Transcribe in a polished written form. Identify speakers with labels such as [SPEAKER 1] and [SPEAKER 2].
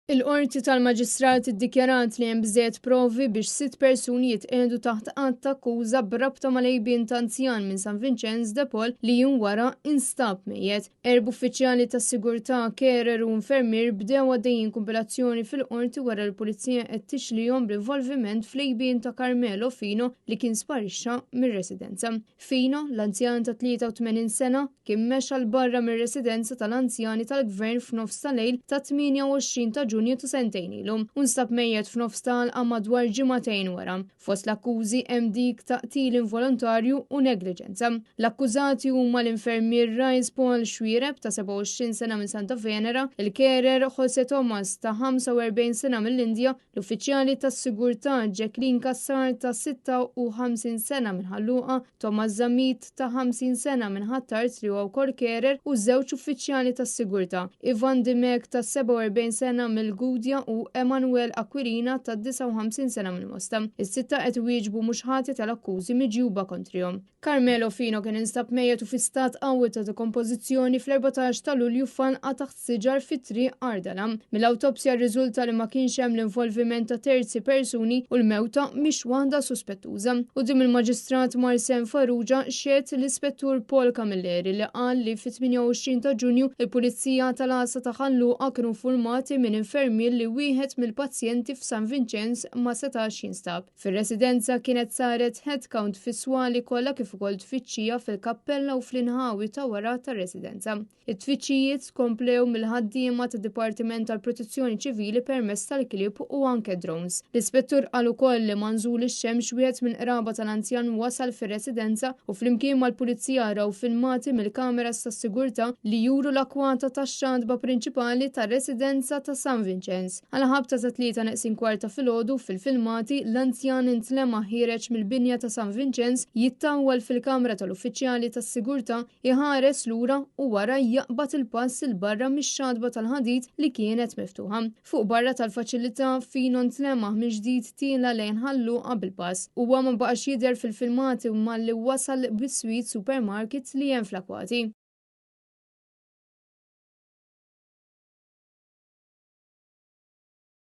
[SPEAKER 1] Il-Qorti tal-Maġistrat iddikjarat li hemm biżżejjed provi biex sitt persuni jitqiegħdu taħt att ta' akkuża b'rabta mal-għejbien ta' anzjan minn San Vinċenz de Paul li jum wara instab mejjet. Erb uffiċjali tas-sigurtà, carer u infermier bdew għaddejjin kumpilazzjoni fil-qorti wara l-pulizija qed tixlihom bl-involviment fl-għejbien ta' Carmelo Fino li kien sparixxa mir-residenza. Fino, l-anzjan ta' 83 sena, kien mexa 'l barra mir-residenza tal-anzjani tal-Gvern f'nofs ta' lejl ta' 28 ta' Ġunju ta' sentejn ilu u nstab mejjet f'nofs ta' għalqa madwar ġimagħtejn wara. Fost l-akkużi hemm dik ta' qtil involontarju u negliġenza. L-akkużati huma l-infermier Rais Paul Xuereb ta' 27 sena minn Santa Venera, il-carer Jose Thomas ta' 45 sena mill-Indja, L-uffiċjali tas-sigurtà Jacqueline Cassar ta' 56 sena minn Ħal Luqa, Thomas Zammit ta' 50 sena minn Ħ'Attard li huwa wkoll carer u żewġ uffiċjali tas-sigurtà, Ivan Dimech ta' 47 sena mill-Gudja u Emanuel Aquilina ta' 59 sena mill-Mosta. Is-sitta qed iwieġbu mhux ħati tal-akkużi miġjuba kontrihom. Carmelo Fino kien instab mejjet u fi stat qawwi ta' dekompożizzjoni fl-14 ta' Lulju f'għalqa taħt siġar fi Triq Ardala. Mill-awtopsja rriżulta li ma kienx hemm l-involviment ta' terzi persuni u l-mewta mhix waħda suspettuża. Quddiem il-Maġistrat Marsen Farrugia xehed l-Ispettur Paul Camilleri li qal li fit-28 ta' Ġunju il-Pulizija tal-Għassa ta' Ħal Luqa kienu infurmati minn infermier li wieħed mill-pazjenti f'San Vinċenz ma setax jinstab. Fir-residenza kienet saret headcount fis-swali kollha kif ukoll tfittxija fil-kappella u fl-inħawi ta' wara tar-residenza. It-tfittxijiet tkomplew mill-ħaddiema tad-Dipartiment tal-Protezzjoni Ċivili permezz tal-klieb u anke drones. L-Ispettur qal ukoll li ma' nżul ix-xemx wieħed mill-qraba tal-anzjan wasal fir-residenza u flimkien mal-Pulizija raw filmati mill-kameras tas-sigurtà li juru l-akkwata tax-xatba prinċipali tar-residenza ta' San Vinċenz. Għal ħabta ta' tlieta neqsin kwart ta' filgħodu, fil-filmati, l-anzjan intlemaħ ħiereġ mill-binja ta' San Vinċenz, jittawwal fil-kamra tal-uffiċjali tas-sigurtà, iħares lura u wara jaqbad il-pass 'il barra mix-xatba tal-ħadid li kienet miftuħa. Fuq barra tal-faċilità, Fino ntlemaħ mill-ġdid tiela' lejn Ħal Luqa bil-pass. Huwa ma baqax jidher fil-filmati malli wasal biswit supermarket li hemm fl-akwati.